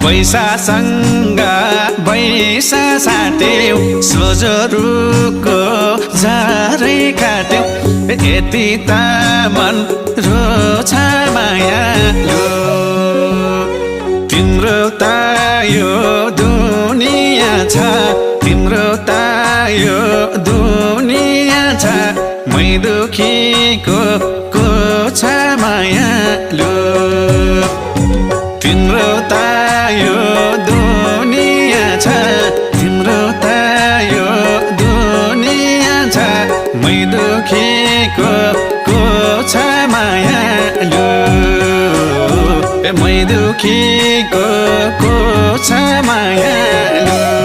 पैसासँग पैसा साट्यौ सोझो रुखको झारै काट्यौ यति त मन रोछ मायालु तिम्रो त यो दुनिया छ तिम्रो त यो दुनिया छ मै दुखीको को छ मायालु तिम्रो त यो दुनिया छ तिम्रो त यो दुनिया छ मै दुखीको को छ मायालु मै दुखीको को छ मायालु